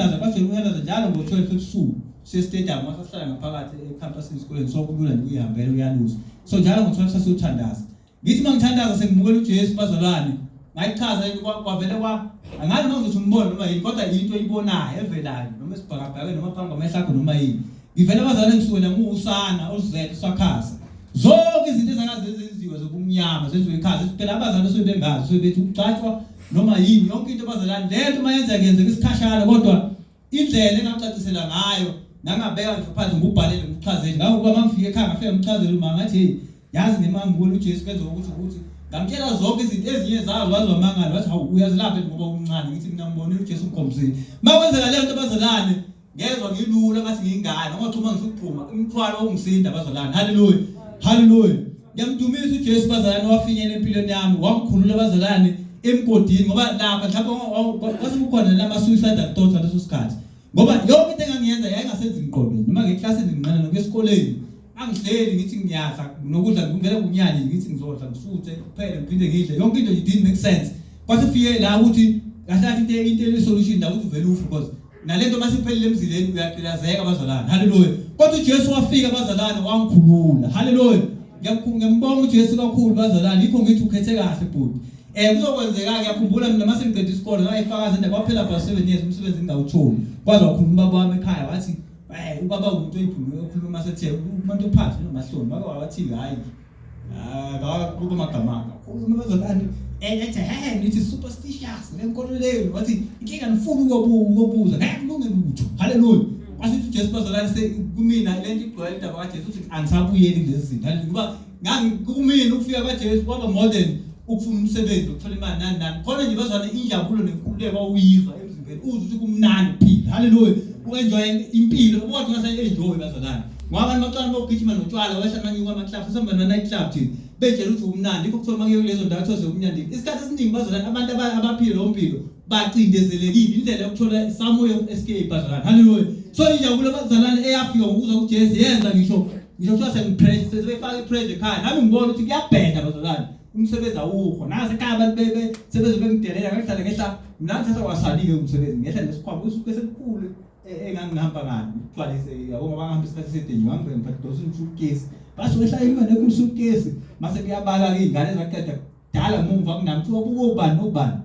Ukuthandaza kwajwayele ukuthandaza njalo ngo-12 ebusuku siye-stadium masasihlala ngaphakathi ecampusini esikoleni so kulula nje uyihambela uyaluza. So njalo ngo-12 sasiyothandaza. Ngithi uma ngithandaza sengibukela uJesu bazalwane ngayichaza into kwavele kwa angazi noma ngizothi umbono noma yini kodwa into oyibonayo evelayo noma esibhakabhakeni noma phambi kwamehlo akho noma yini. Ngivele bazalwane ngisuke ngiwusana oluzethe usakhasa. Zonke izinto ezangaze zenziwe zobumnyama zenziwe ekhaya phela abazali basuke bengazi suke bethi ukugcatshwa noma yini yonke into bazalwane lento uma yenzeka yenzeka isikhashana kodwa indlela engacacisela ngayo ngangabeka nje phansi ngubhalele ngikuchazele ngangokuba uma ngifike ekhaya ngafika ngimchazele uma ngathi hey yazi ngemangibona uJesu kwenza ukuthi ukuthi ngamtshela zonke izinto ezinye zazo waze wamangala wathi hawu uyazilapha ngoba umncane ngithi mina ngibonile uJesu ngikhombisile uma kwenzeka leyo nto bazalwane Ngezwa ngilula ngathi ngiyingane ngoba uma ngisukuphuma umthwalo ungisinda bazalwane. Haleluya. Haleluya. Ngiyamdumisa uJesu bazalwane wafinyela empilweni yami wangikhulula bazalwane emgodini ngoba lapha mhlawumbe kwase kukhona lama suicidal thoughts ngaleso sikhathi ngoba yonke into engangiyenza yayingasenzi ngiqondo noma ngeklasini nginqena nokuya esikoleni angihleli ngithi ngiyadla nokudla ngivele kunyanye ngithi ngizodla ngisuthe kuphele ngiphinde ngidle yonke into it didn't make sense kwase fike la ukuthi kahle kahle into into solution la ukuthi uvele ufe because nalento mase iphelile emzileni uyaqilazeka bazalwane haleluya kodwa uJesu wafika bazalwane wangikhulula haleluya ngiyambonga uJesu kakhulu bazalwane yikho ngithi ukhethe kahle bhuti eh kuzokwenzeka ngiyakhumbula mina mase ngiqeda isikole ngayifakaza indaba kwaphela about 7 years umsebenzi ngingawutholi kwaze wakhuluma ubaba wami ekhaya wathi eh ubaba umuntu oyiphumule okhuluma sethe umuntu ophansi nomahloni wake wathi hayi Ah, kuba amagama kakhulu bazalwane ethi he nithi superstitious lenkolo leyo wathi inkinga nifuna ukuyobuza ngeke kulunge lutho haleluya wasithi uJesu bazalwane se kumina lento igcwele indaba kaJesu uthi angisabuyeli kulezi zinto haleluya kuba ngangikumina ukufika kaJesu kwaba more than ukufuna umsebenzi ukuthola imali nani nani khona nje bazalwane injabulo nenkululeko uyizwa emzimbeni uzwe ukuthi kumnandi ukuphila haleluya uenjoy impilo ubona ngase enjoy bazalwane ngoba abantu baqala bokugijima notshwala wehla manyuka ama-club sesihamba nama-night club thina betshela ukuthi umnandi yikho kuthiwa makuye kulezo ndawo kuthiwa sekumnandi isikhathi esiningi bazalwane abantu abaphile leyo mpilo bacindezelekile indlela yokuthola some way of escape bazalwane haleluya so injabulo bazalwane eyafika ngokuza kuJesu yenza ngisho ngisho kuthiwa sengipressure sesebefaka ipressure ekhaya nami ngibona ukuthi kuyabheda bazalwane umsebenzi awukho nase ekhaya abantu bebe sebezobe bengidelela ngahlale ngehla mina ngithatha kwasali-ke umsebenzi ngehla nesikhwama usuke sekukhulu e, engangihamba ngalo ngigcwalise yabo ngoba ngihamba isikhathi eside nje ngihamba ngiphatha dosa usuitcase base wehla imali ekusuitcase mase kuyabala ke ingane zaqeda kudala mumva kunami kuthiwa buka obani nobani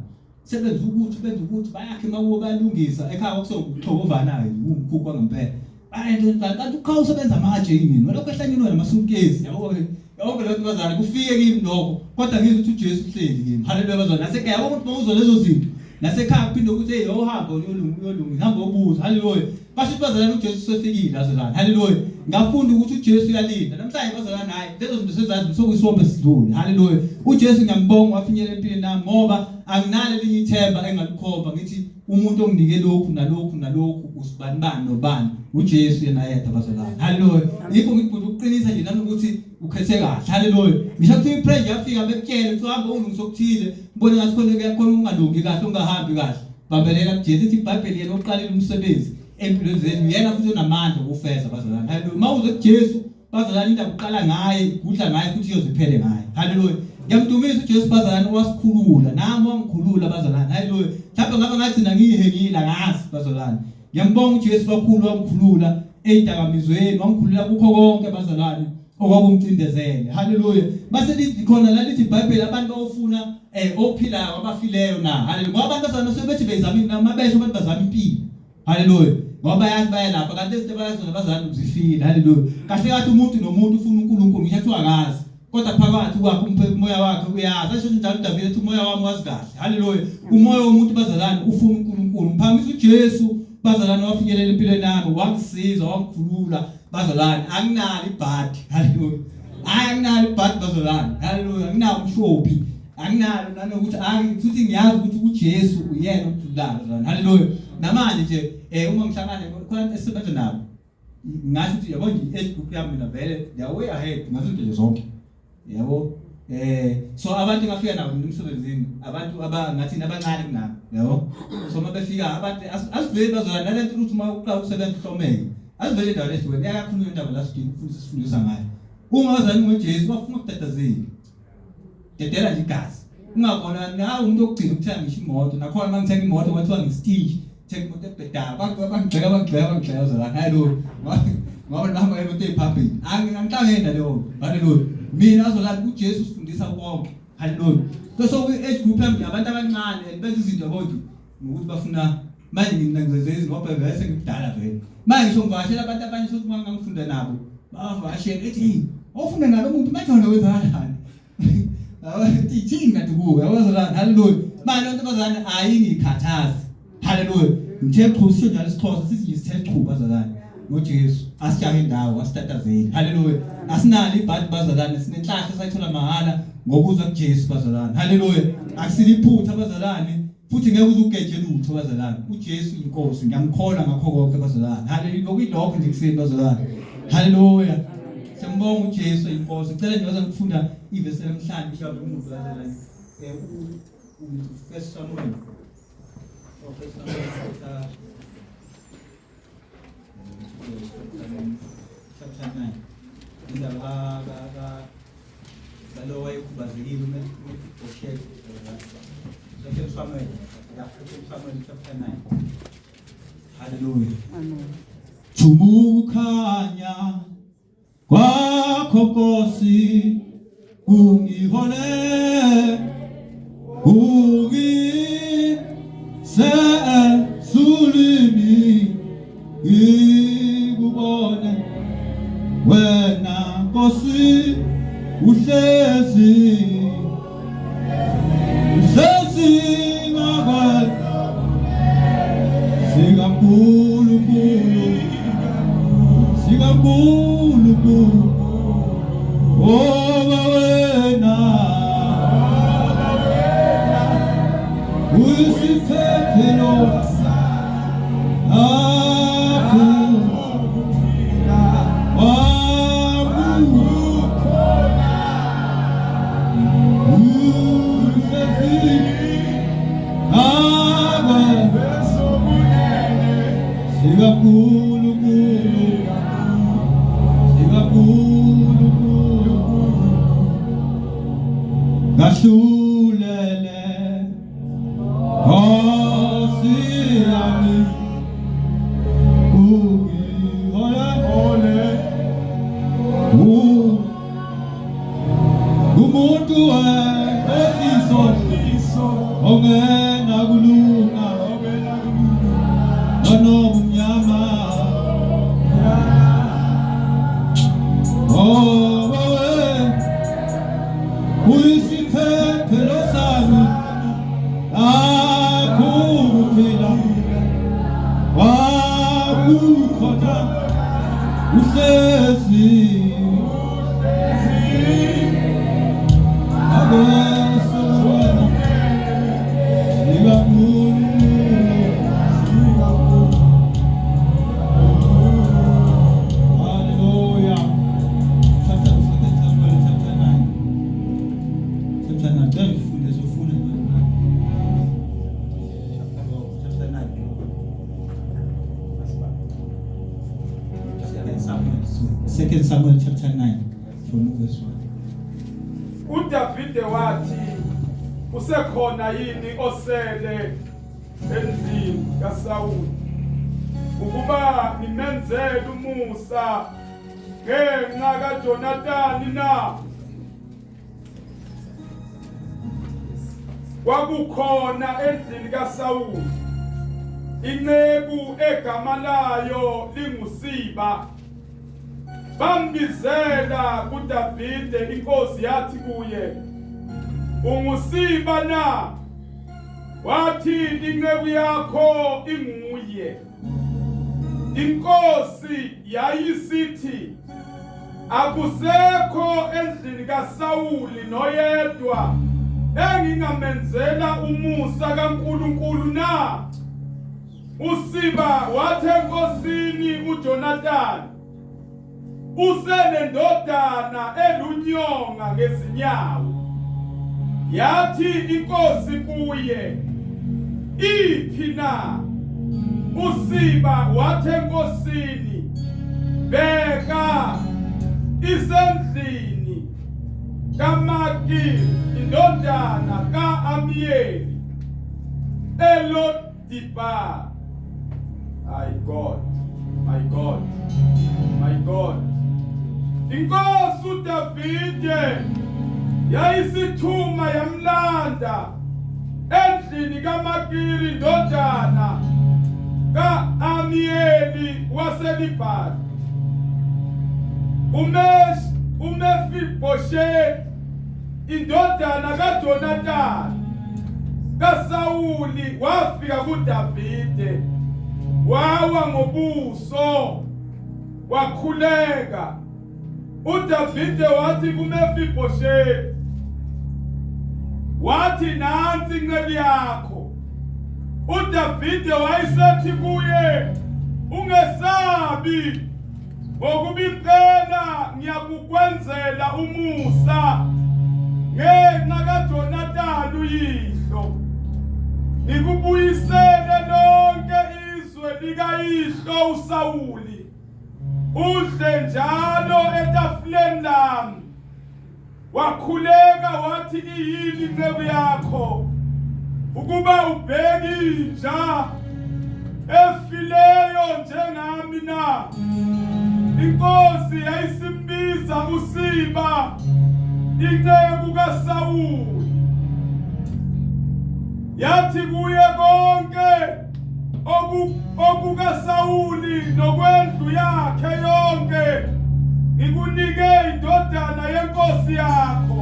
sebenza ukuthi benza ukuthi bayakhe emakubo bayalungisa ekhaya kwakusekuxokovana-ke kuwumkhukhu kwangempela bayenza kanti uqhawe usebenza amatshe yini walokhu ehlanyelwe namasuitcase yabo-ke yonke leyo nto bazalwane kufike kimi lokho kodwa ngizwe ukuthi uJesu uhleli kimi haleluya bazalwane nasekhaya yabo ukuthi mawuzwa lezo zinto nasekhaya kuphinde ukuthi hey yohamba uyolunga uyolunga hamba ubuza haleluya basho ukuthi bazalwane uJesu usefikile bazalwane haleluya ngafunda ukuthi uJesu uyalinda namhlanje bazalwane hayi lezo zinto sezazi sokuyisombe sidlule haleluya uJesu ngiyambonga wafinyelela empilweni nami ngoba anginalo elinye ithemba engalikhomba ngithi umuntu onginike lokhu nalokhu nalokhu usibani bani nobani uJesu yena yedwa bazalwane haleluya yikho ngibhuti ukuqinisa nje nanokuthi ukhethe kahle haleluya ngisho kuthiwa ipressure yafika bekutshele kuthiwa hamba ulungisa okuthile ubone ngathi khona kuyakhona ukungalungi kahle ungahambi kahle bambelela kuJesu ithi iBhayibheli yena oqalile umsebenzi empilweni zenu yena futhi onamandla okufeza bazalwane haleluya uma uze kuJesu Bazalwane indaba uqala ngaye igudla ngaye futhi iyoziphele ngaye. Haleluya. Ngiyamdumisa uJesu bazalwane wasikhulula. Nami wangikhulula bazalwane. Haleluya. Mhlawumbe ngabe ngagcina ngiyihengile angazi bazalwane. Ngiyambonga uJesu kakhulu wangikhulula ezidakamizweni, wangikhulula kukho konke bazalwane okwakungicindezele. Haleluya. Base lithi khona la lithi iBhayibheli abantu bawufuna eh ophilayo abafileyo na. Haleluya. Ngoba abantu bazalwane sebethi bezama namabesho abantu bazama impilo. Haleluya. Ngoba bayazi bayalapha kanti izinto abayazi nabazali zifile. Haleluya. Kahle kahle umuntu nomuntu ufuna uNkulunkulu ngisho kuthiwa akazi. Kodwa phakathi kwakhe umoya wakhe uyazi. Asho njalo uDavide ethi umoya wami wazi kahle. Haleluya. Umoya womuntu bazalwane ufuna uNkulunkulu. Ngiphakamisa uJesu bazalwane wafinyelela empilweni yami wangisiza wangikhulula bazalwane anginalo ibhadi. Haleluya. Hayi anginalo ibhadi bazalwane. Haleluya. Anginawo umshophi. Anginalo nanokuthi futhi ngiyazi ukuthi uJesu uyena okudlulayo bazalwane. Haleluya. Namanje nje eh uma ngihlangane khona esisebenza nabo ngasho ukuthi yabo nje age group yami mina vele they are way ahead ngazo nje zonke. Yabo eh so abantu ngafika nabo emsebenzini abantu abangathi abancane kunami yabo so uma befika abantu asiveli bazona nalento ukuthi uma uqala ukusebenza uhlomeke asivele endaweni ehlukene yakakhulunywa indaba la sidinga ukufundisa sifundisa ngayo uma bazali ngoJesu bafuna ukudadazela dedela nje igazi ungabona nawe umuntu okugcina ukuthenga ngisho imoto nakhona uma ngithenga imoto kwathiwa ngistinji Thenga imoto ebhedayo. Bangigxeka bangigxeka bangigxeka bazalwane. Haleluya. Ngoba bahamba ngemoto eziphambili. Angihlangene naleyo. Haleluya. Mina bazalwane uJesu usifundisa konke. Haleluya. So kwi-age group yami abantu abancane and benza izinto yabo nje ngokuthi bafuna manje mina ngizenze izinto ngoba vele sengimdala vele. Manje ngisho ngivakashela abantu abanye sokuthi uma ngangifunda nabo bavakashela ethi hey ofunda nalo muntu manje wena wenza kanjani? Teaching kanti kuwe yabazalwane haleluya. Manje lento bazalwane ayingikhathazi. Haleluya. Ngithe chu sisho njalo isiXhosa sithi nje sithe chu bazalwane ngoJesu asijahe indawo asitatazeli. Haleluya. Asinalo ibhadi bazalwane sinenhlahla esayithola mahhala ngokuza kuJesu bazalwane. Haleluya. Akusiliphutha bazalwane futhi ngeke uze ugeje lutho bazalwane. uJesu inkosi ngiyamkholwa ngakho konke bazalwane. Haleluya. Lokuyilokho nje kuseni bazalwane. Haleluya. Siyambonga uJesu inkosi. Cela nje bazalwane ukufunda ivesi lamhlanje mhlawumbe umuntu bazalwane. Eh First Samuel. Oh, First Samuel chapter 9. Indaba ka ka kalo wayekhubazekile uMefiboshethi. Second Samuel. Yeah, Second Samuel chapter 9. Hallelujah. Amen. Thumukhanya kwakho Nkosi kungihole kungise ezulwini ngikubone wena Nkosi uhlezi uhlezi ngakwe sikaNkulunkulu sikaNkulunkulu ngoba wena uyisiphephelo lapho Ngahlulele Nkosi yami ungihole umuntu wenkohliso ongenakulunga nonobumnyama ngoba wena uyisiphephelo sami akuphila wakukhona uhlezi Hallelujah. Chapter Samuel chapter 9. Chapter 9. Cela ngifunde sofuna chapter 9. Second Samuel. Second Samuel chapter 9 from verse 1. uDavide wathi usekhona yini osele endlini kaSawuli ukuba ngimenzele umusa ngenxa kaJonathani na Kwakukhona endlini kaSawuli inceku egama layo linguSiba. Bambizela kuDavide, inkosi yathi kuye, Ungusiba na? Wathi, inceku yakho inguye. Inkosi yayisithi, Akusekho endlini kaSawuli noyedwa engingamenzela umusa kaNkulunkulu na? USiba wathi enkosini uJonathani, Usenendodana elunyonga ngezinyawo. Yathi inkosi kuye, Iphi na? USiba wathi enkosini, Bheka, isendlini kaMakiri indodana ka-Amiyeli eLodibar. My God, my God, my God. Inkosi uDavide yayisithuma yamlanda endlini kaMakiri indodana ka-Amiyeli waseLibhana. Umesh uMefibhosheti indodana kaJonathani kaSawuli wafika kuDavide wawa ngobuso wakhuleka. uDavide wathi kuMefibhosheti, wathi, nansi inceku yakho. uDavide wayesethi kuye, ungesabi, ngokuba impela ngiyakukwenzela umusa ngenxa kaJonathani uyihlo, ngikubuyisele lonke izwe likayihlo uSawuli, udle njalo etafuleni lami. Wakhuleka wathi, iyini inceku yakho ukuba ubheke inja efileyo njengami na? Inkosi yayisimbiza uSiba inceku kaSawuli, yathi kuye, konke okukaSawuli nokwendlu yakhe yonke ngikunike indodana yenkosi yakho,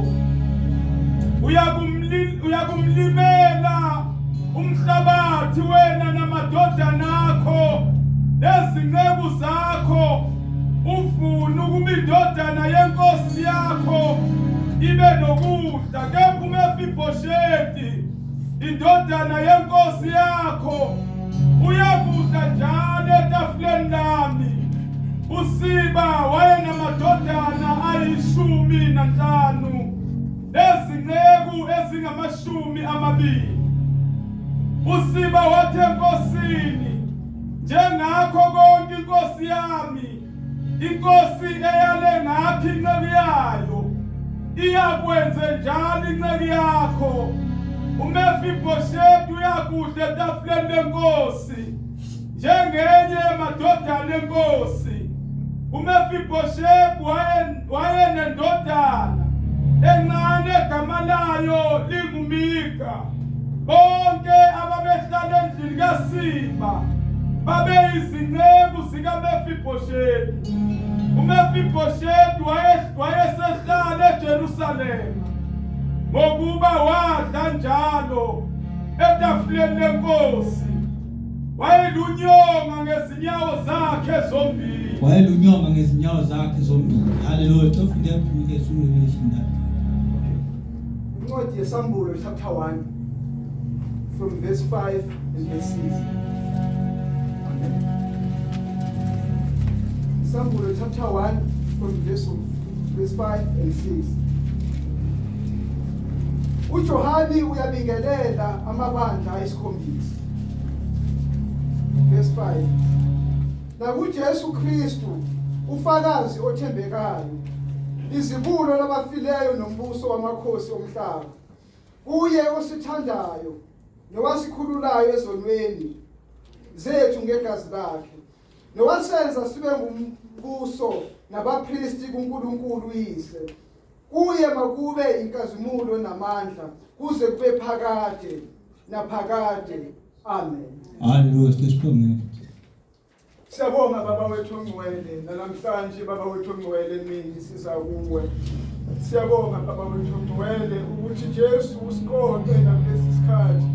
uyakumlimela umhlabathi wena namadodana akho nezinceku zakho, ufuna ukuba indodana yenkosi yakho ibe nokudla. Kepha uMefibhosheti indodana yenkosi yakho uyakudla njalo etafuleni lami. USiba wayenamadodana ayi-15 nezinceku ezingama-20. USiba wathi enkosini, njengakho konke inkosi yami inkosi eyale ngakho inceku yayo, iyakwenze njalo inceku yakho. UMefibhosheti uyakudla etafuleni lenkosi njengenye yamadodana enkosi. UMefibhosheti wayenendodana encane egama layo linguMika. Bonke ababehlala endlini kaSiba babeyizinceku zikaMefibhosheti. UMefibhosheti wayesehlala eJerusalema, ngokuba wadla njalo etafuleni lenkosi. Wayelunyonga ngezinyawo zakhe zombili. Wayelunyonga ngezinyawo zakhe zombili. Haleluya. Cofile ebhuku esurevelation la. Incwadi yeSambulo chapter 1 from verse 5 and verse 6. Amen. Sambulo chapter 1 from verse 5 and 6. uJohani uyabingelela amabandla ayisikhombisa. Verse 5. NakuJesu Kristu ufakazi othembekayo, izibulo labafileyo nombuso wamakhosi omhlaba. Kuye osithandayo nowasikhululayo ezonweni zethu ngegazi lakhe, nowasenza sibe ngumbuso nabapristi kuNkulunkulu uyise. Kuye makube inkazimulo namandla kuze kube phakade naphakade. Amen. Haleluya. Sibonge. Siyabonga Baba wethu ongcwele, namhlanje Baba wethu ongcwele mini siza kuwe. Siyabonga Baba wethu ongcwele ukuthi Jesu usiqoqe nakulesi sikhathi.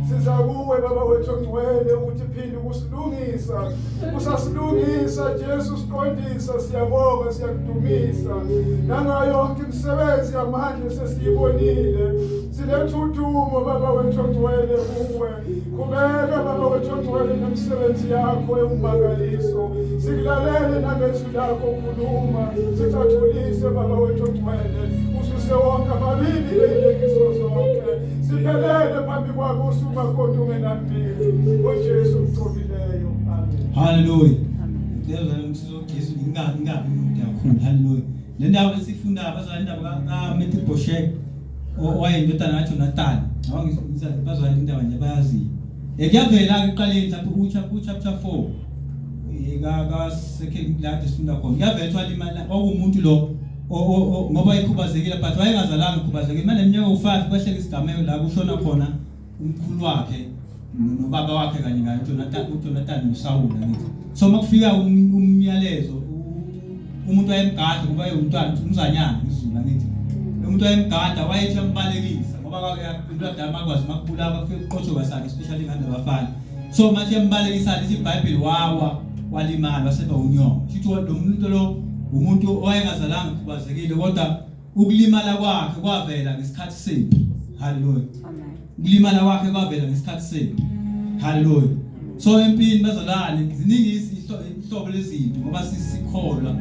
Siza kuwe Baba wethu ongcwele ukuthi phinde ukusilungisa, usasilungisa Jesu, usiqondisa. Siyabonga, siyakudumisa nangayo yonke imisebenzi yamandla sesiyibonile. Siletha udumo Baba wethu ongcwele kuwe. Qhubeka Baba wethu ongcwele nemisebenzi yakho ewummangaliso. Sikulalele nangezwi lakho khuluma, sicathulise Baba wethu ongcwele, ususe wonke amabibi ney'lengiso zonke. Siphelele phambi kwakho usumakoti ungenambili ngoJesu mcobileyo. Amen. Haleluya. Ngicela ngisizo Jesu ngingabi mude kakhulu. Haleluya. Le ndaba esifunda abazali, indaba kaMephibosheth owayendodana kaJonathan. Abangizwa bazali indaba nje bayaziyo. Kuyavela ke eqaleni lapho ku chapter 4 ka second la sifunda khona. Kuyavela ukuthi walimala kwakuwumuntu lo ngoba ikhubazekile, but wayengazalanga ikhubazekile. Manje eminyaka u5 kwehleka isigameko la kushona khona umkhulu wakhe nobaba wakhe kanye kanye uJonathan noSawula, ngithi. So makufika umyalezo, umuntu wayemgada ngoba wayewumntwana, umzanyana isiZulu, ngithi, umuntu wayemgada wayethi ambalekisa ngoba into adala makwazi makubulawa kufike kuqotshwe kwasakhe, especially ingane zabafana. So mathi yambalekisa, lithi iBhayibheli wawa, walimala, waseba unyongo. Shithi lo muntu lo umuntu owayengazalanga ukhubazekile, kodwa ukulimala kwakhe kwavela ngesikhathi sempi. Haleluya. Amen. Ukulimala kwakhe kwavela ngesikhathi sempi. Haleluya. So empini, bazalwane, ziningi ihlobo lezinto ngoba sisikholwa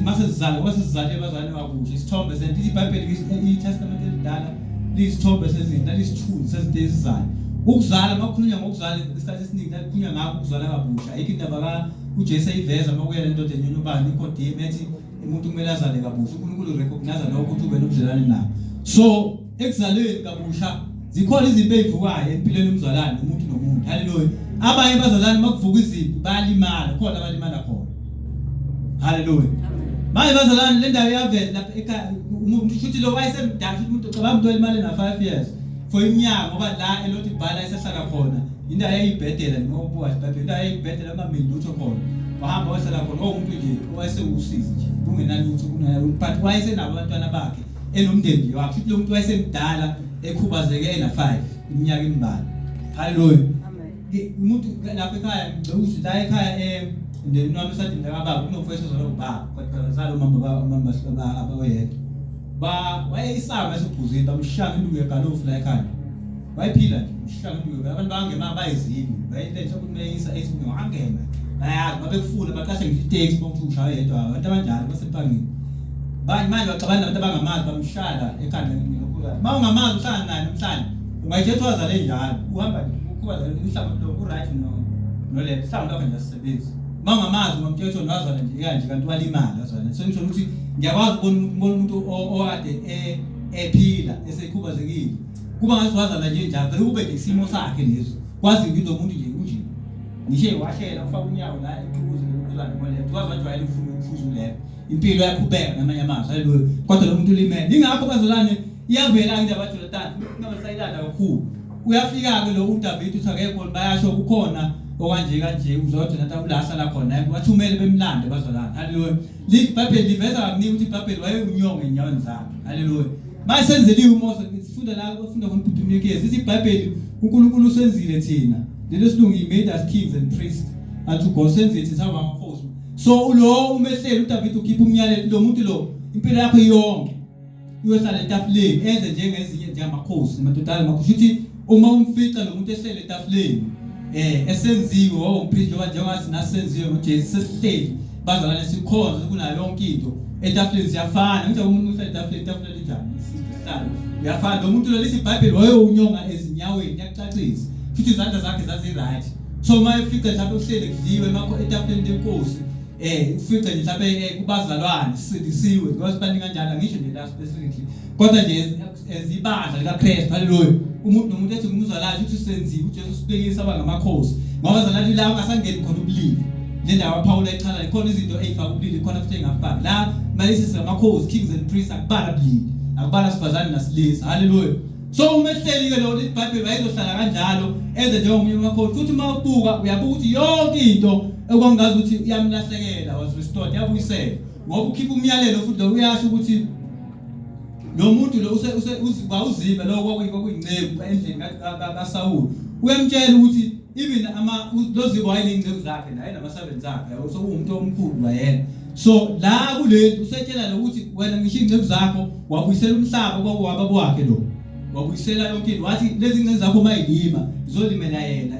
mase sizale, ngoba sizale bazalwane kabusha, isithombe sento. IBhayibheli, iTestament elidala, liyisithombe sezinto, alisithunzi sezinto ezizayo. Ukuzala, makukhulunywa ngokuzala, isikhathi esiningi lakukhulunywa ngakho ukuzala kabusha. Ayikho indaba ka uJesu ayiveza makuya lendoda enyonyobani iNikodemu, ethi umuntu kumele azale kabusha. uNkulunkulu recognize lokho ukuthi ube nobudlelwane nabo. So ekuzalweni kabusha zikhona izinto ezivukayo empilweni yomzalwane, umuntu nomuntu. Haleluya. Abanye bazalwane makuvuka izimpi bayalimala, khona abalimala khona. Haleluya. Manje bazalwane, le ndawo iyavela lapha ekhaya. Umuntu futhi lo wayesemdala futhi, umuntu cabanga umuntu olimale na 5 years for iminyaka, ngoba la elothi ibhala esehlala khona indawo yayibhedela noma ubuka iBhayibheli, indawo yayibhedela, kungamili lutho khona. Wahamba wahlala khona, owumuntu nje owayesewusizi nje, kungenalutho, kungenalutho, but wayesenabo abantwana bakhe, enomndeni nje wakhe. Futhi lo muntu wayesemdala, ekhubazeke, ena 5 iminyaka embalwa. Haleluya. Amen. Umuntu lapha ekhaya, ngicela ukuthi la ekhaya emndenini wami esadini lakababa kunomfowethu ozalwa ubaba, kodwa zalo umama abayedwa. Ba wayeyisama esiphuzini, bamshaya induku yegalofu la ekhaya. Wayephila nje, mshaya induku. Abantu bangema bayizini, bayiletha ukuthi meyisa ethi angema, bayazi babekufuna baqashe ngisho iteksi bokuthi ushaya yedwa. Abantu abanjalo basempangeni. Manje baxabana nabantu abangamazi, bamshaya ekhanda ngelokhuzana. Uma ungamazi, uhlangana naye namhlanje, ungayithetha wazale njalo uhamba nje ukhubazekile, uhlangothi lo u-right no left, uhlangothi lwakhe nje asisebenzi. Uma ungamazi ungamtshela ukuthi wazala nje kanje, kanti walimala wazala. So ngisho ukuthi ngiyakwazi ukubona umuntu owade ephila esekhubazekile, kuba ngathi wazala nje njalo, vele kube nje isimo sakhe leso, kwazi ukuthi lo muntu nje unje. Ngisho ewashela, ufaka unyawo la eqhubuze lokhuzana ngo-left, waze wajwayela ukufuna ukuphuza u-left, impilo yaqhubeka ngamanye amazwi. Haleluya. Kodwa lo muntu ulimele. Ingakho bazalwane iyavela indaba kaJonathan, indaba sayilanda kakhulu. Uyafika-ke lo uDavid, uthi akekho, bayasho kukhona okanje kanje, uzwa uJonathan ula ahlala khona, bathumele bemlande bazalwane. Haleluya. IBhayibheli liveza kakuningi ukuthi iBhayibheli wayewunyonga enyaweni zakhe. Haleluya. Manje senzeliwe uMose, sifunda la, ufunda khona ubhuti umnikezi, ithi iBhayibheli uNkulunkulu usenzile thina lelo silungu, he made us kings and priests unto God. Senzile thina saba amakhosi. So lo umehleli uDavid ukhipha umyalelo, lo muntu lo impilo yakho yonke uyohlala etafuleni, enze njengezinye, njengamakhosi, amadodana amakhosi. Ukuthi uma umfica lo muntu ehlele etafuleni, esenziwe wawumpriest, njengoba nasenziwe ngoJesu, sesihleli bazalwane, sikhonze kunayo yonke into etafuleni, siyafana. Ngithi umuntu uhlala etafuleni, itafula linjani? Isihlalo uyafana lo muntu lo. Lithi iBhayibheli wayewunyonga ezinyaweni, yakucacisa futhi izandla zakhe zazi-right. So uma efica mhlawumbe uhlele kudliwe etafuleni lenkosi, ufice nje mhlawumbe kubazalwane sisindisiwe, because baningi kanjalo, angisho nje la specifically, kodwa nje ezibandla likaKristu. Haleluya. Umuntu nomuntu ethi ngumzalwane, uthi senziwe, uJesu usibekisa aba ngamakhosi, ngoba bazalwane la ungasangeni khona ubulili. Le ndawo aphawula echala ikhona izinto ey'faka ubulili, khona futhi ey'ngafaki. La malisi singamakhosi, kings and priests, akubala bulili, akubala sifazane nasilisa. Haleluya. So uma ehleli-ke lo, iBhayibheli wayezohlala kanjalo, enze njengomunye wamakhosi. Futhi uma ubuka, uyabuka ukuthi yonke into ekwangazi ukuthi iyamlahlekela was restored, yabuyiselwa, ngoba ukhipha umyalelo futhi lo uyasho ukuthi lo muntu lo wawuziba lo kwakuyinceku endlini kaSawuli. Uyamtshela ukuthi even ama lo Ziba wayeyinceku zakhe naye nama-servants akhe, yabo, so uwumuntu omkhulu wayena. So la kuleli usetshela lo ukuthi wena ngisho iy'nceku zakho wabuyisela umhlaba kwakuwababa wakhe lo, wabuyisela yonke into, wathi lezi nceke zakho mayilima izolimela yena.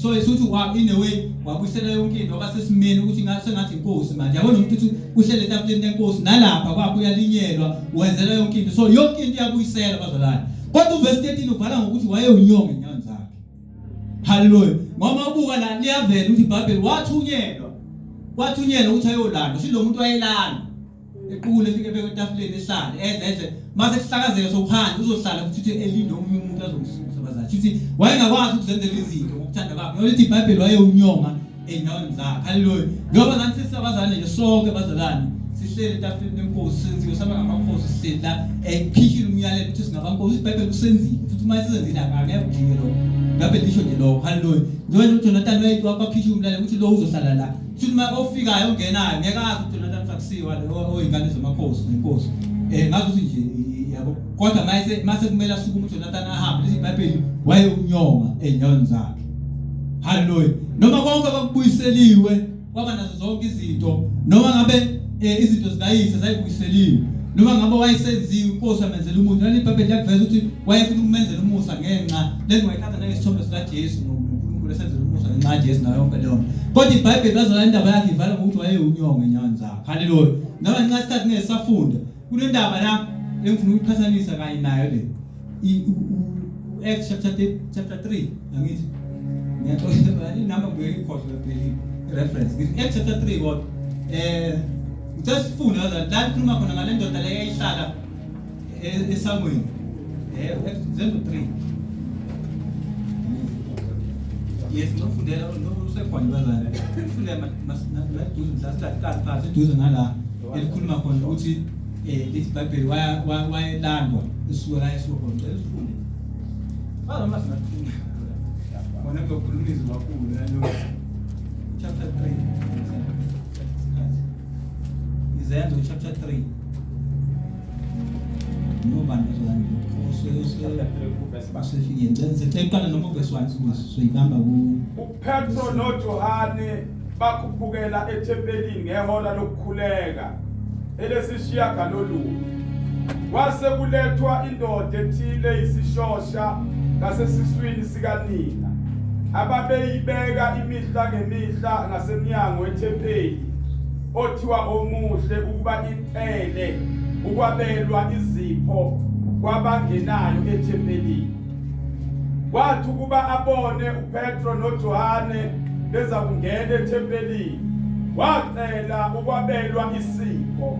So esuthi wa in a way wabuyisela yonke into, wabasesimeni ukuthi sengathi inkosi manje, yabona, umuntu uthi uhlele etafuleni lenkosi, nalapha kwakho uyalinyelwa, wenzela yonke into. So yonke into iyabuyisela bazalwane. Kodwa uverse 13 uvala ngokuthi wayewunyonga enyaweni zakhe. Haleluya. Ngoba ubuka la, liyavela ukuthi iBhayibheli wathunyelwa ukuthi ayolanda. Silo muntu wayelanda. Equkule efike ebeke etafuleni ehlale edle edle mase kuhlakazeka sokuhamba uzohlala futhi uthi elinde omunye umuntu azomsusa bazali. Futhi wayengakwazi ukuzenzela izinto ngokuthanda kwakhe. Ngoba lithi iBhayibheli wayewunyonga ey'nyaweni zakhe. Haleluya. Njengoba nathi sisabazalwane nje sonke bazalwane sihleli etafuleni lenkosi senziwe saba ngamakhosi sihleli la ekhishile umyalelo ukuthi singabankosi iBhayibheli kusenzile futhi uma sisenzile akangeke kujike lokho. iBhayibheli lisho nje lokho. Haleluya. Njengoba nje uJonathan wakhishwa umyalelo ukuthi lo uzohlala la. Futhi uma ofikayo ongenayo ngeke azi uJonathan ukuthi akusiwa lo oyingane zamakhosi nenkosi. Ngazi ukuthi nje yabo kodwa mase kumele asukume uJonathan ahambe lithi iBhayibheli wayewunyonga ey'nyaweni zakhe. Haleluya. Noma konke kwakubuyiseliwe kwaba nazo zonke izinto noma ngabe izinto zikayise zayibuyiseliwe noma ngabe wayesenziwe inkosi amenzela umuntu naleli iBhayibheli liyakuveza ukuthi wayefuna ukumenzela umusa ngenxa lento wayithatha njengesithombe sikaJesu noNkulunkulu esenzela umusa ngenxa kaJesu nayo yonke leyo nto. Kodwa iBhayibheli bazalwane indaba yakhe ivala ngokuthi wayewunyongo enyaweni zakhe. Haleluya. Noma nxa isikhathi ngeke sisafunda kunendaba la engifuna ukuyiqhathanisa kanye nayo le. Acts chapter 3, chapter 3 angithi ngiyaxolisa inamba ngibuye ngikhohlwe phela i-reference. Ngithi Acts chapter 3 kodwa ngicela sifunde bazalwane la likhuluma khona ngale ndoda le eyayihlala esangweni. Zenzo 3. Yes, ngizofundela usekhona bazalwane. Fundela maduze mhlawumbe phansi eduze nala elikhuluma khona ukuthi lithi iBhayibheli wayelandwa esuka la esuka khona. Ngicela usifunde. Bazalwane masingafunda. Khona kuzokhuluma izwi kakhulu nalo. Chapter 3. Izenzo chapter 3. Nobani bazolandela. Ngicela uqale noma uverse 1 soyibamba ku uPetro noJohane bakhuphukela ethempelini ngehora lokukhuleka elesishiyagalolunye. Kwase kulethwa indoda ethile isishosha ngasesiswini sikanina, ababeyibeka imihla ngemihla ngasemnyango wethempeli othiwa Omuhle, ukuba icele ukwabelwa izipho kwabangenayo ethempelini. Kwathi ukuba abone uPetro noJohane beza kungena ethempelini, wacela ukwabelwa isipho.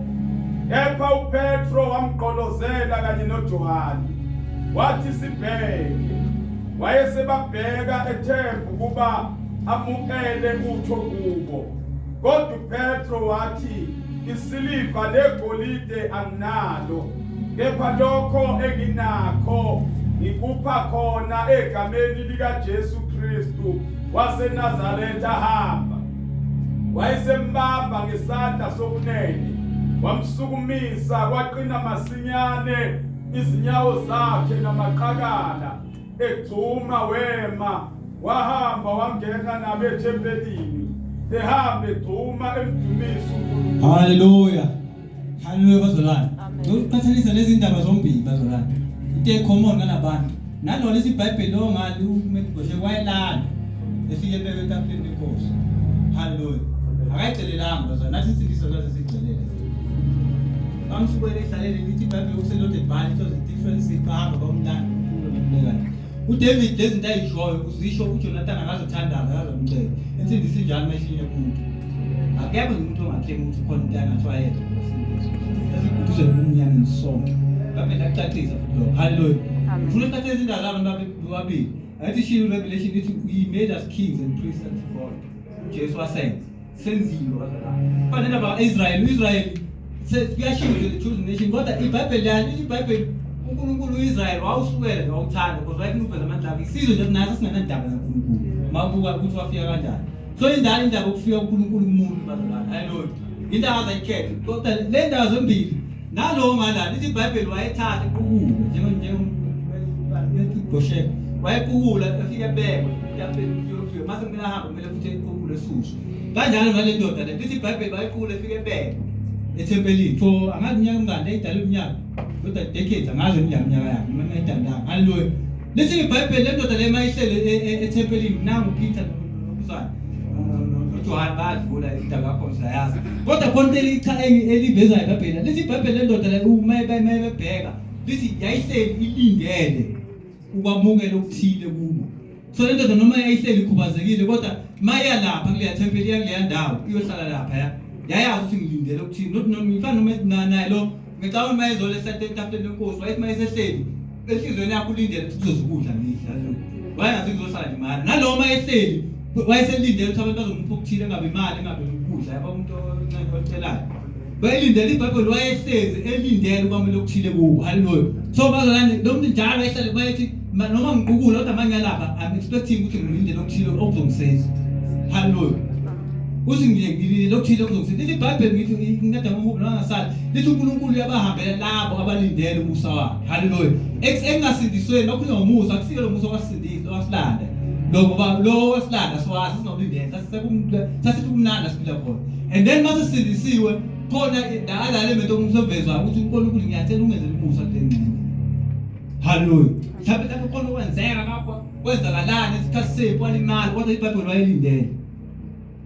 Kepha uPetro wamgqolozela kanye noJohane, wathi, Sibheke. Wayesebabheka ethemba ukuba amukele utho kubo. Kodwa uPetro wathi, Isiliva negolide anginalo, kepha lokho enginakho ngikupha khona egameni likaJesu Kristu waseNazaretha, hamba. Wayesembamba ngesandla sokunene, wamsukumisa, kwaqina masinyane izinyawo zakhe namaqakala, egxuma wema, wahamba wangena nabo ethempelini, ehamba egxuma emdumisa uNkulunkulu. Haleluya. Haleluya bazalwane. Ngokuqhathanisa lezi ndaba zombili bazalwane. Into ecommon ngalabantu. Nalona lithi iBhayibheli lo ngali uMefiboshe wayelala efike ebekwe etafuleni lenkosi. Haleluya. Akayicelelanga bazalwane. Nathi insindiso laze siyicelele. Bamsukela ehlalele lithi iBhayibheli kuselode bhali it was a difference bahamba bamlanda uNkulunkulu bambeka. UDavid lezi zinto ayishoyo uzisho uJonathan akazothandaza akazomcela. Insindiso injalo uma ihlinye kumuntu. Akekho nje umuntu ongaclaim ukuthi khona into angathi wayenza ngosindiso. Esiguduze kumnyameni sonke. Baphinda kucacisa futhi lokho. Hallelujah. Ufuna ukuthatha izindaba zabantu bobabili. Athi shilo Revelation ithi he made us kings and priests unto God. uJesu wasenza. Senziwe bazalwane. Fana nendaba ka-Israel, u-Israel kuyashiwo nje the chosen nation kodwa iBhayibheli lani lithi iBhayibheli uNkulunkulu u-Israel wawusukela nje wawuthanda because wayefuna ukuveza amandla akhe. Isizwe nje naso singenandaba naNkulunkulu. Mawubuka ukuthi wafika kanjani. So indala indaba yokufika kuNkulunkulu kumuntu bazalwane. Haleluya. Into akazayikhetha. Kodwa le ndaba zombili nalowo ngala lithi iBhayibheli wayethatha iqukule njengogosheka wayequkula efike ebekwe etafuleni mase kumele ahambe kumele futhi equkule esuswe. Kanjalo nale ndoda le lithi iBhayibheli wayequkula efike ebekwe ethempelini for angazi iminyaka emingaki leyidala iminyaka kodwa decades angazi iminyaka iminyaka yakhe noma mayidalanga. Haleluya. Lithi iBhayibheli le ndoda le mayihlele ethempelini nangu Peter nokuzana noJohane bayadlula indaba yakho siyayazi. Kodwa khona into elivezayo iBhayibheli lithi iBhayibheli le ndoda le uma bebheka lithi yayihleli ilindele ukwamukela okuthile kubo. So le ndoda noma yayihleli ikhubazekile kodwa maya lapha kuleya thempeli iya kuleya ndawo iyohlala lapha ya. Yayazi ukuthi ngilindele ukuthini. Not noma ngifana noma naye lo ngicabanga uma ezolesa etafuleni lenkosi wayethi uma esehleli enhliziyweni yakho ulindele ukuthi kuzoza ukudla ngidla. Wayengazi kuzohlala nje mahhala. Nalowo uma ehleli wayeselindele ukuthi abantu bazomupha okuthile engabe imali engabe ukudla yabo umuntu ocelayo. Bayilindele iBhayibheli wayehlezi elindele ukwamukela okuthile kubo. Haleluya. So bazalwane lo muntu njalo wayehlale bayethi noma ngiqukula kodwa manje lapha I'm expecting ukuthi ngilindele okuthile okuzongisiza. Haleluya. Uthi ngilindele okuthile okuzongisiza. Lithi iBhayibheli ngithi inceda ngohubo noma ngasali. Lithi uNkulunkulu uyabahambela labo abalindele umusa wakhe. Haleluya. Ekungasindisweni bakhulunywa ngomusa akusike lo musa owasindisa owasilanda. Lo ngoba lo wasilanda siwazi singawulindele sasithi kumnandi siphila khona. And then mase sisindisiwe khona the other element okumsevezwa ukuthi uNkulunkulu ngiyacela ungenzele umusa kule ngxenye. Haleluya. Mhlawumbe lapho khona okwenzeka ngapha kwenzakalani isikhathi sethu walimala kodwa iBhayibheli wayelindele.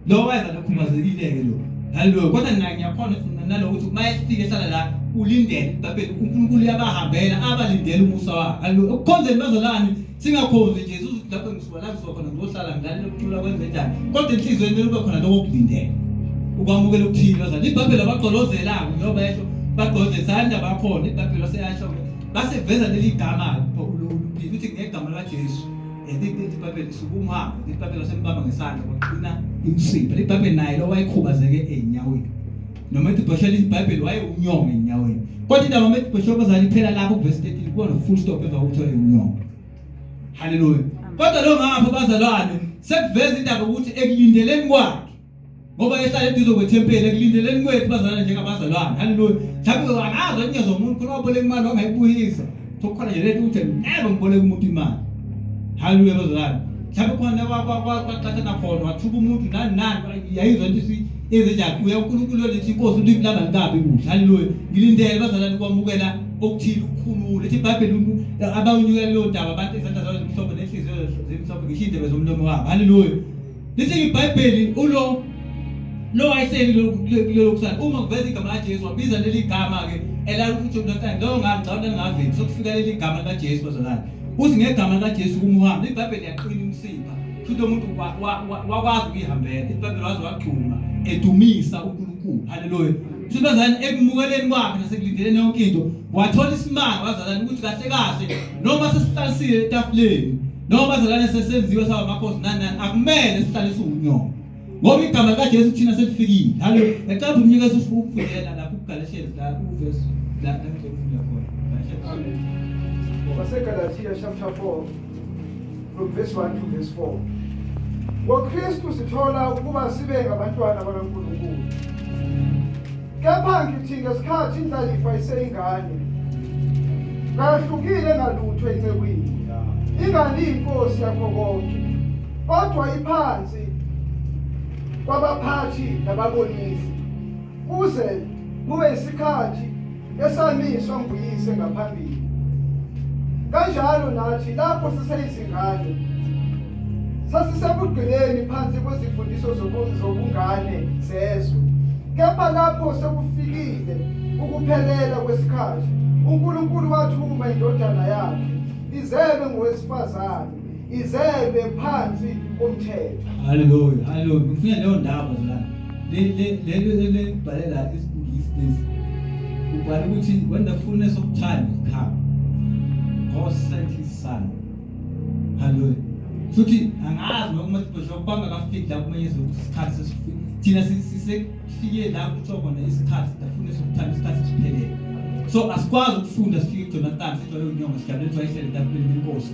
Lo wayeza nokhubazekile-ke lo. Haleluya. Kodwa naye ngiyakhona ukuthi nalokuthi uma efika ehlala la ulindele iBhayibheli uNkulunkulu uyabahambela abalindele umusa wakhe. Haleluya. Ukukhonzeni bazalwane singakhonzi nje ukuthi lapho ngisuka la ngisuka khona ngizohlala ngilalele ukucula kwenze njani. Kodwa enhliziyweni kumele kube khona lokho okulindele. Ukwamukela okuthile bazalwane. IBhayibheli abagqolozela-ke njengoba esho bagqolozela isandla bakhona iBhayibheli waseyasho baseveza leli gama ukuthi ngegama likaJesu lithi iBhayibheli sukuma uhambe lithi iBhayibheli wasembamba ngesandla kwaqina imsipha lithi iBhayibheli naye lo wayekhubazeke ezinyaweni noma ethi bhosha lithi iBhayibheli wayewunyongo ezinyaweni kodwa indaba methi bhosha bazali iphela lapho kuverse 13 kuba no full stop emva kokuthi wayewunyongo haleluya kodwa lo ngapha bazalwane sekuveza indaba ukuthi ekulindeleni kwakhe ngoba ehlala eduze kwethempeli ekulindeleni kwethu bazalwane njengabazalwane haleluya mhlawumbe angazi onyezwa umuntu khona waboleka imali wangayibuyisa sokukhona nje lento ukuthi never ngiboleka umuntu imali haleluya bazalwane mhlawumbe khona kwaxathana khona wathuka umuntu nani nani yayizwa into ezenjani uya uNkulunkulu lethi inkosi ulimi lami alikabi kuhle haleluya ngilindele bazalwane ukwamukela okuthile ukukhulula ethi iBhayibheli abawunyukela leyo ndaba abantu izandla zabo zimhlophe nenhliziyo zimhlophe ngisho indebe zomlomo wabo haleluya Lithi iBhayibheli ulo lo wayehleli kulelo kusana uma kuveza igama likaJesu wabiza leli gama ke elalukuthi uNathan lo ngangicabanga ngaveli sokufika leli gama likaJesu bazalwane uthi ngegama likaJesu kumuhambe iBhayibheli yaqina umsipha futhi umuntu wakwazi ukuyihambela iBhayibheli waze wagxuma edumisa uNkulunkulu haleluya futhi bazalwane ekumukeleni kwakhe nasekulindeleni yonke into wathola isimanga bazalwane ukuthi kahle kahle noma sesihlalisile etafuleni Noma bazalwane sesenziwe saba amakhosi nani nani akumele sihlale siwunyongo. Ngoba igama likaJesu thina selifikile. Haleluya. Ngicela umnikeze ukufundela lapho kuGalatians la uverse la la ngizofunda khona. Galatians. WaseGalatia chapter 4 from verse 1 to verse 4. NgoKristu sithola ukuba sibe ngabantwana bakaNkulunkulu. Kepha ngithi ngesikhathi indlalifa iseyingane, kayahlukile ngalutho encekwini, ingani iyinkosi yakho konke, kodwa iphansi kwabaphathi nababonisi, kuze kube isikhathi esamiswa nguyise ngaphambili. Kanjalo nathi lapho siseyizingane sasisebugqileni phansi kwezifundiso zobungane zezwe. Kepha lapho sekufikile ukuphelela kwesikhathi, uNkulunkulu wathuma indodana yakhe izelwe ngowesifazane, izelwe phansi komthetho. Haleluya, haleluya. Ngifuna leyo ndaba zalana. Le le le le le bhale la isingisi lesi. Ubhala ukuthi when the fullness of time has come, God sent his son. Haleluya. Futhi angazi noma ukuthi bangakafiki la kumele ukuthi isikhathi sesifike. Thina sisefike la kuthiwa khona isikhathi the fullness of time isikhathi siphelele. So asikwazi ukufunda sifike kuJonathan sithole unyongo sijabule kuthiwa ihlele etafuleni lenkosi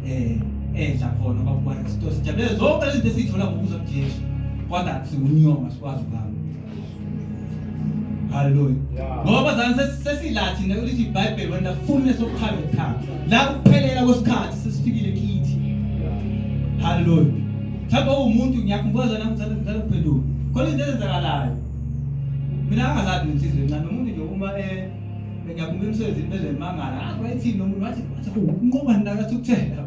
eh edla khona kwakubona sito sijabule zonke lezi zinto esizithola ngokuza kuJesu. Kodwa siwunyongo asikwazi ukuhamba. Hallelujah. Ngoba bazalwane sesila thina lithi iBhayibheli when the fullness of time has come. La kuphelela kwesikhathi sesifikile kithi. Hallelujah. Mhlawumbe uwumuntu ngiyakhumbula nami ngithanda ngithanda ukuphendula. Khona izinto ezenzakalayo. Mina angazazi nenhliziyo encane umuntu nje uma eh ngiyakhumbula emsebenzini beze mangala. Azi wayethini lo muntu wathi wathi unqoba nina kathi ukuthela.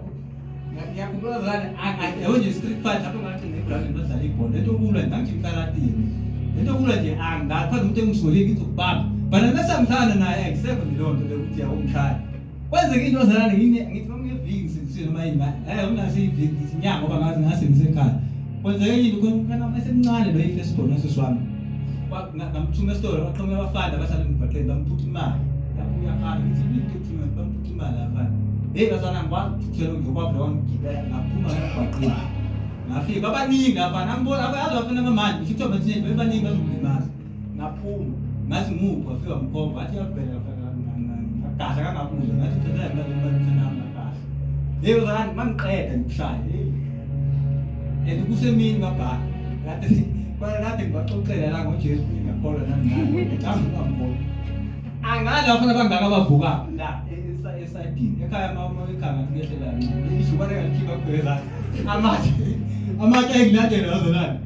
Ngiyakhumbula zane yabo nje street fight lapho ngathi ngibrand badlala ibhola. Lento okulwa nje ngicalathini. Lento okulwa nje angakhona umuntu engisolile ngizokubamba. Bana nasamhlana naye akusekho nje leyo nto lokuthi yawumshaya. Kwenzeka into zalana yini ngithi bangeviki ngisindisiwe noma yini eh unase iviki ngithi nyanga ngoba ngazi ngase ngisekhaya. Kwenzeka into khona umfana esemncane lo i-first born wasisi wami. Ngamthuma esitolo, baqhamuka abafana abahlala emgwaqeni, bamphuca imali. Lapho uyakhala, ngithi into ethuma bamphuca imali abafana. Hey bazana ngikwazi ukuthukuthela nje kwavele wangigibela ngaphuma emgwaqeni. Ngafika babaningi abafana, angibona abayazi abafana bamanje, ngisho kuthiwa bathini bebaningi bazokulimaza. Ngaphuma, ngathi ngimuphi wafika ngikhomba, wathi yavela ngagadla kangabuza, ngathi uthathela imali imali nami ngagadla. Hey bazana mangiqeda ngikushaya. Hey. And kusemini ngabhala. Kade kade ngibaxoxela la ngoJesu ngiyakholwa nami nami. Ngicabanga ungangibona. Angazi abafana bangaka abavuka la esayidini. Ekhaya mama ekhaya ngathi kuyehlela kancane. Ijubane ngalikhipha kugeza. Amatshe amatshe engilandela bazalwane.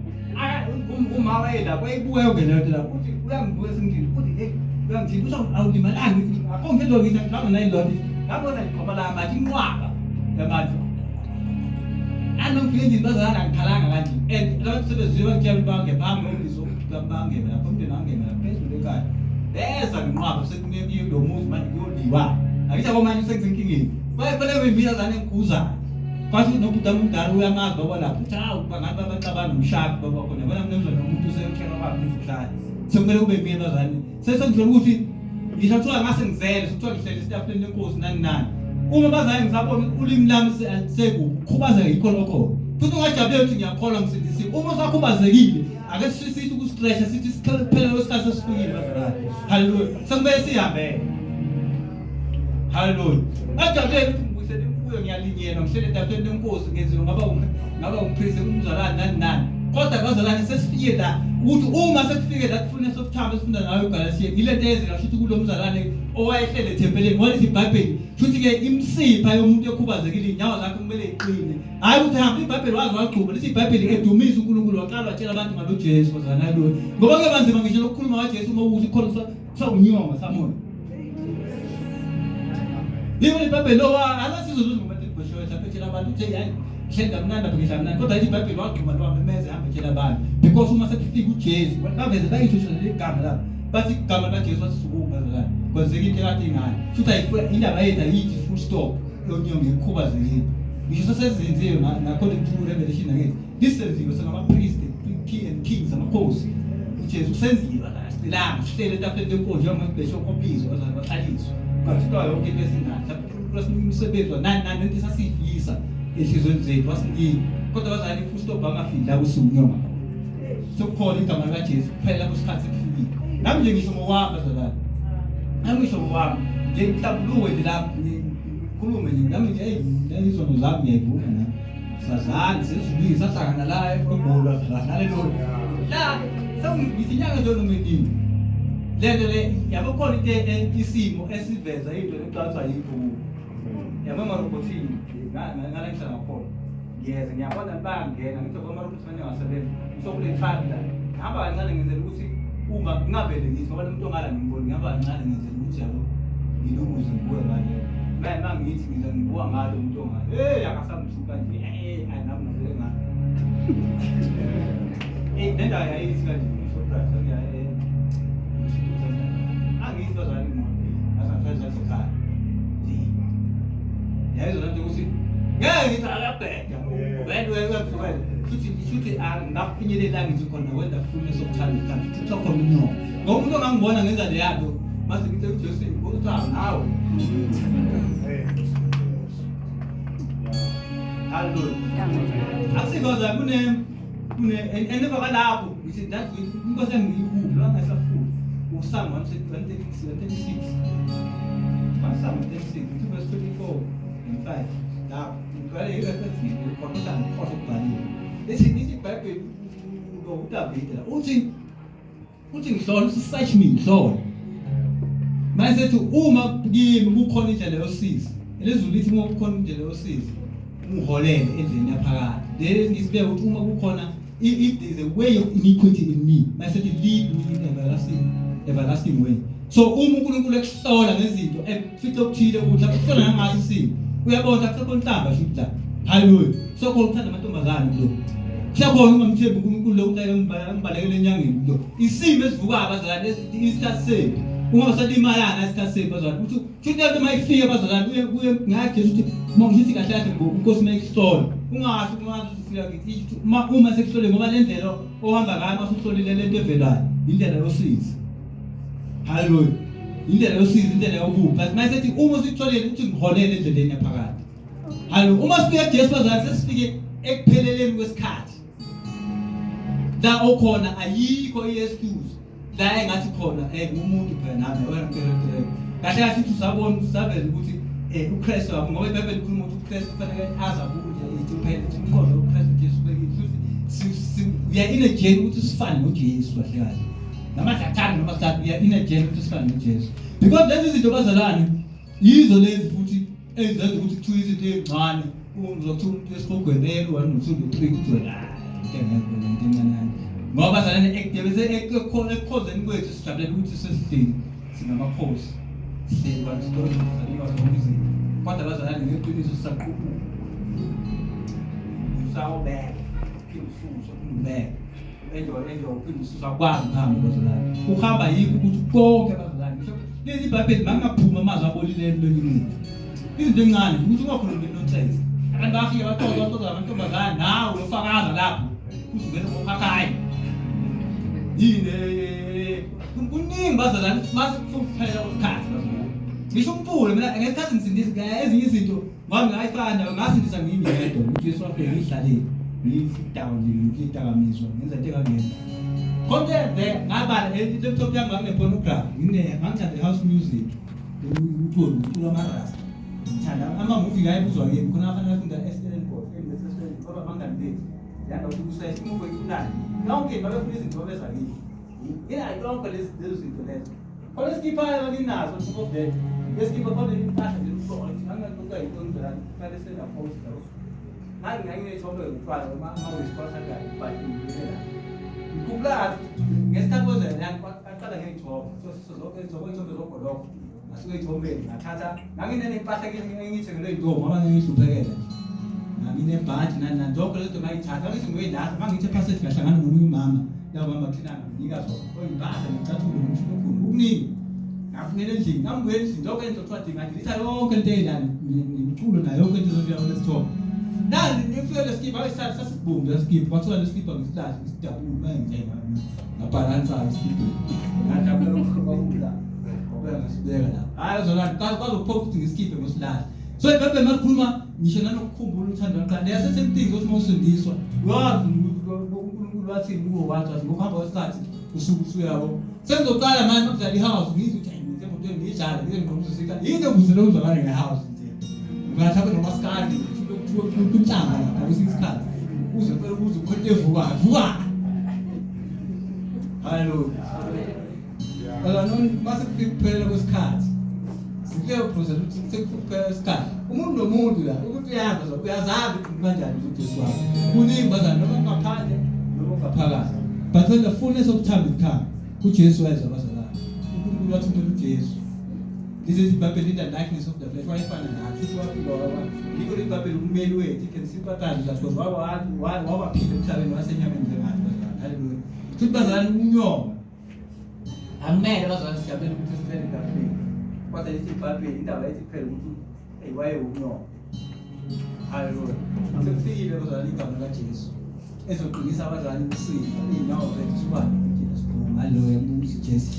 Umama wayelapho wayebuka yonke leyo nto lapho. Uthi uyangibuka sengithini uthi hey uyangithini uthi awulimalanga ngithi akho ngento ngithi ngihamba nayilonto. Ngabona ngiqoba la amatshe inqwaba yamatshe. Anongifike endlini bazalwane angikhalanga kanje. And labantu sebezwiwe bangitshela ukuthi bangephambi ngombizo bangene lapho umndeni wangena lapho phezulu ekhaya. Beza nginqwaba sekunye lo muzi manje kuyoliwa. Akithi yabo manje sengisenkingeni. Baye bemina zane ngikhuzayo. Kwasho nobhuti wami omdala uyamazi baba lapho. Uthi hawu bangathi babaxabana nomshaki baba khona. Yabona mnumzane umuntu useyothenga kwakhe izihlalo. Sekumele kube mina bazalwane. Sesengithola ukuthi ngisho kuthiwa ngase ngizele kuthiwa ngihlele esitafuleni lenkosi nani nani. Uma bazalwane ngisabona ulimi lami sekubi ukhubazeka yikho lokho. Futhi ungajabulela ukuthi ngiyakholwa ngisindisiwe. Uma usakhubazekile ake sithi ukustresha sithi siphele kwesikhathi sesifikile bazalwane. Haleluya. Sekumele sihambe. Haleluya. Ngajabulela ukuthi ngibuyisele imfuyo ngiyalinyelwa ngihlele etafuleni lenkosi ngenziwe ngaba ngaba umpriest umzalwane nani nani. Kodwa bazalwane sesifike la ukuthi uma sekufike la kufuna sokuthamba esifunda ngayo uGalatiya ile nto eyenzeka shuthi kulo mzalwane owayehlele ethempelini walithi iBhayibheli shuthi ke imsipha yomuntu ekhubazekile inyawo zakhe kumele iqine hayi ukuthi hamba iBhayibheli wazi wagxuma lithi iBhayibheli edumisa uNkulunkulu waqala watshela abantu ngalo Jesu bazalwane lo ngoba kuyoba nzima ngisho lokukhuluma ngaJesu uma ukuthi khona sawunyonga samoya Yiko iBhayibheli lo alasizo zuzu ngoba ibhoshowe lapho etshela abantu uthe hayi ngihleli kamnandi apha ngidla kamnandi kodwa ithi iBhayibheli wagxuma lo wamemeza ehamba etshela abantu because uma sekufika uJesu baveze bayisho nje leli gama lapha bathi igama likaJesu wathi sukuma bazalwane kwenzeka into ekade ingane futhi ayifuna indaba yethu ayithi full stop yonyongo ekhubazekile ngisho sesezenziwe according to Revelation angithi lisenziwe sengama-priest king and kings amakhosi uJesu usenziwe asicelanga sihlele etafuleni lenkosi njengoba besho obizwa bazalwane bahlaliswa kwathiwa yonke into esinayo mhlawumbe uNkulunkulu umsebenzi nani nani into esasiyifisa enhliziyweni zethu wasinika kodwa bazalwane i-full stop angafiki la kusukunyoma sekukhona igama likaJesu kuphela lapho isikhathi sekufikile nami nje ngisho ngokwami bazalwane nami ngisho ngokwami nje ngihlambuluke nje lapho ngikhulume nje nami nje eyi izono zami ngiyayivuma nami Sazani sezulwini sahlangana la eGola haleluya. La sengithi inyanga nje noma inini. Lento le yabo khona into isimo esiveza into ecwathwa yikho kubo. Yabo amarobhothini ngala ngihlala ngakhona. Ngiyeza ngiyabona bayangena ngithi ngoba amarobhothi manje angasebenzi. So kule time la ngihamba kancane ngenzela ukuthi uma ngingavele ngithi ngoba umuntu ongala ngimboni ngihamba kancane ngenzela ukuthi yabo ngilunguze ngibuye ngale. Manje mangithi ngiza ngibuka ngalo umuntu ongale. Hey akasamthuka nje. Eh ayi nami ngivele ngalo. Eh nendawo yayithi kanje iShoprite okuya eh angithi bazali imoto asafazi zasekhaya. Yayizona nto ukuthi ngeke ngithi akabheda. Wena wena wena futhi futhi angafinyelela ngithi khona wena fullness of time is come. Futhi khona unyoko. Ngoba umuntu ongangibona ngenza leyanto mase ngithi uJesu uthi nawe. Hallelujah. Akusikho kune kune and kalapho ngithi that inkosi yami ngiyikuphi lo angasafuni uSam 136 136 Psalm 136 ngithi verse 24 and 5 lapho ngigcwale i-reference ngikhona ukuthi angikhohle ukubhaliwe lithi lithi iBhayibheli lo uDavide la uthi uthi ngihlola uthi search me ngihlola manje sethi uma kimi kukhona indlela yosizi elizulu lithi uma kukhona indlela yosizi ungiholele endleleni yaphakade leli ngisibeke ukuthi uma kukhona if there is a way of iniquity in me mase sethi lead me in everlasting everlasting way so uma uNkulunkulu ekuhlola ngezinto efice okuthile ukuthi akuhlola nangaso isimo uyabona ukuthi akusekho inhlamba shuthi la haleluya sokhona ukuthanda amantombazane kulokhu kusekhona ungamthembi uNkulunkulu lokhu ngibalekele enyangeni lo isimo esivukayo abazalwane isikhathi sethu uma usalimalana isikhathi sethu bazalwane ukuthi futhi lento uma ifika bazalwane kuye kuye ngajesu ukuthi uma ngisho kahle kahle inkosi uma ikuhlola ungasho ungasho ufika ngithi uma uma sekuhlole ngoba le ndlela ohamba ngayo uma usuhlolile lento evelayo Indlela yosizi. Haleluya. Indlela yosizi, indlela yobubi. But mayesethi uma usitholile uthi ngiholele endleleni yaphakade. Haleluya. Uma sifika kuJesu bazalwane sesifike ekupheleleni kwesikhathi. La okhona ayikho i-excuse. La engathi khona ngumuntu phela nami wena ngicela kahle kahle sithi usabona usavela ukuthi uKristu wabo ngoba iBhayibheli likhuluma ukuthi uKristu kufanele aze abuye ithi phela ukuthi umqondo uKristu Jesu ubekile futhi we are in a journey ukuthi sifane noJesu kahle kahle noma siyathanda noma sithanda we are in a journey ukuthi sifane noJesu because lezi zinto bazalwane yizo lezi futhi ezenza ukuthi kuthiwe izinto ey'ncane uzokuthiwa umuntu esihogweni 1 no 2 no 3 kuthiwe la into engekho le into encanane ngoba bazalwane ekudebese ekukhonzeni kwethu sijabulela ukuthi sesihleli singamakhosi sihleli kwanisitolo saliwa zonke izinto kodwa bazalwane ngeqiniso sisaqhubuka usawubeka uphinde ususe uphinde ubeke enjoy enjoy uphinde ususe akwazi ukuhamba bazalwane uhamba yikho ukuthi konke bazalwane ngisho lezi ibhayibheli mangaphuma amazwi abolile emlonyeni wethu izinto encane ukuthi ungakhulumi nonsense abantu bafike baxoxa baxoxa amantombazane nawe uyofakaza lapho uzungena ngokhakhayi yini kuningi bazalwane mase kuphela kwesikhathi bazalwane ngisho umculo mina ngesikhathi ngisindisa ezinye izinto ngoba ngayifana ngasindisa ngingedwa uJesu wafika ngidlalile ngiyidawo nje ngiyidakamizwa ngenza into engangenza konke the ngabala i-laptop yami ngangine-pornography ngine ngangithanda i-house music umculo umculo amarasta ngithanda ama-movie ngayebuzwa kimi khona afana afunda e-Stellenbosch e-Stellenbosch ngoba abangani bethu yanda ukuthi useshe imuvi oyifunayo yonke into babefuna izinto babeza kimi ila yonke lezi zinto lezo khona isikipha nginazo on top of that lesikipha khona impahla nje umqondo ngangakuka yintoni njalo kufanele sengapost la manje nganginethombe yokuthwala uma ama-response angayibhadile ngikhumbula ngesikhathi kwezela qala ngey'thombe so zonke iy'thombe iy'thombe zogoloko ngasuke ey'thombeni ngathatha nganginenempahla engiyithengelwe yintombi ngoba ngangiyihluphekela nje nganginebhadi nani nani zonke lezo zinto ngayithatha ngangithi ngiyoyilahla uma ngithi ephasage ngahlangana nomunye umama lawo mama klinanga nginika zona oyimpahla ngicathulo nomshini okhulu okuningi ngafunela endlini ngangibuyela endlini zonke into kuthiwa dingadilitha yonke into eyilana nemculo nayo yonke into ezofika kulesithombe nani ngifike lesikipha ayisithatha sasibomvu lesikipha kwathiwa lesikipha ngisilahle ngisidabule manje ngabhalansa isikipha ngadabula lokhu kwakula ngasibeka lapha hayi zona kwazokuphoqa ukuthi ngisikhiphe ngosilahle so ibhayibheli malikhuluma ngisho nanokukhumbula uthando lwaqala there are certain things othi uma usindiswa uyazi uNkulunkulu wathini kuwo wathi wathi ngokuhamba kwesikhathi usuke usuyabo sengizoqala manje makudlala i-house ngizwe ukuthi hayi ngisemotweni ngiyidlale ngize ngiqomuzisika yini evusele uzwakale nge-house nje ngingahlaphe nomaskandi kunhlanga lapha kwesinye isikhathi uze ucela ukuze ukhona into evukayo vuka haleluya Bazalwane mase kufika ukuphela kwesikhathi sikuleyo process ukuthi sekufika ukuphela kwesikhathi umuntu nomuntu la ukuthi uyazi uyazazi ukuthi kanjani ukuthi Jesu wakho kuningi bazalwane noma ungaphandle noma ungaphakathi but when the fullness of time is come uJesu wayezwa bazalwane uNkulunkulu wathumela uJesu This is iBhayibheli in the likeness of the flesh wayefana nathi futhi wafika waba yikho iBhayibheli ummeli wethu he can sympathize with us because wabaphila emhlabeni wasenyameni njengathi bazalwane haleluya futhi bazalwane unyonga akumele bazalwane sijabulele ukuthi sihlele etafuleni kodwa lithi iBhayibheli indaba ethi kuphela ukuthi eyi wayewunyonga haleluya sekufikile bazalwane igama likaJesu ezoqinisa abazalwane ukusika iy'nyawo zethu sibane ukuthi siphuma haleluya uMusi Jesu.